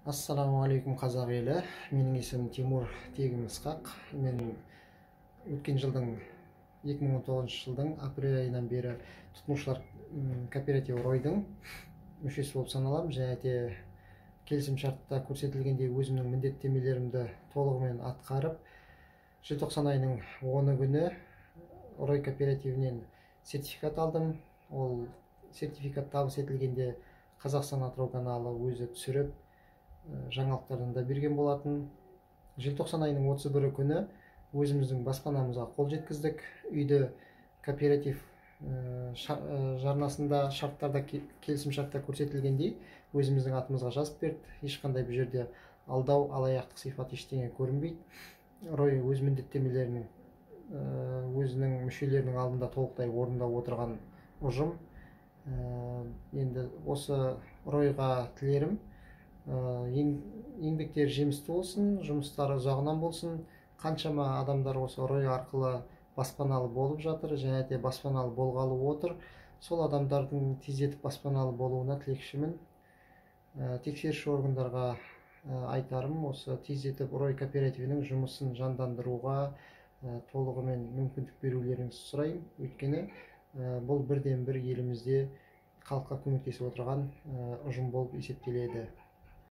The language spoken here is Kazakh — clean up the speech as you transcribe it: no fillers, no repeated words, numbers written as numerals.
Ассалаумағалейкум, қазақ елі! Менің есімім Тимур, тегім Ысқақ. Мен өткен жылдың, 2019 жылдың апрель айынан бері тұтынушылар кооперативі Ройдың мүшесі болып саналамын және де келісім шартта көрсетілгендей өзімнің міндеттемелерімді толығымен атқарып, желтоқсан айының 10-ы күні Рой кооперативінен сертификат алдым. Ол сертификат табыс етілгенде Қазақстан Атырау каналы өзі түсіріп, жаңалықтардан да берген болатын. Желтоқсан айының 31 күні өзіміздің баспанамызға қол жеткіздік. Үйді кооператив жарнасында, шарттарда, келісім шартта көрсетілгендей өзіміздің атымызға жазып берді. Ешқандай бұл жерде алдау, алаяқтық сипат, ештеңе көрінбейді. Рой өз міндеттемелерін өзінің мүшелерінің алдында толықтай орындап отырған ұжым. Енді осы Ройға тілерім, еңбектері жемісті болсын, жұмыстары ұзағынан болсын. Қаншама адамдар осы Рой арқылы баспаналы болып жатыр және де баспаналы болғалы отыр. Сол адамдардың тездетіп баспаналы болуына тілекшімін. Тексеруші органдарға айтарым, осы тездетіп Рой кооперативінің жұмысын жандандыруға толығымен мүмкіндік берулеріңізді сұраймын. Өйткені бұл бірден бір елімізде халыққа көмектесіп отырған ұжым болып есептеледі.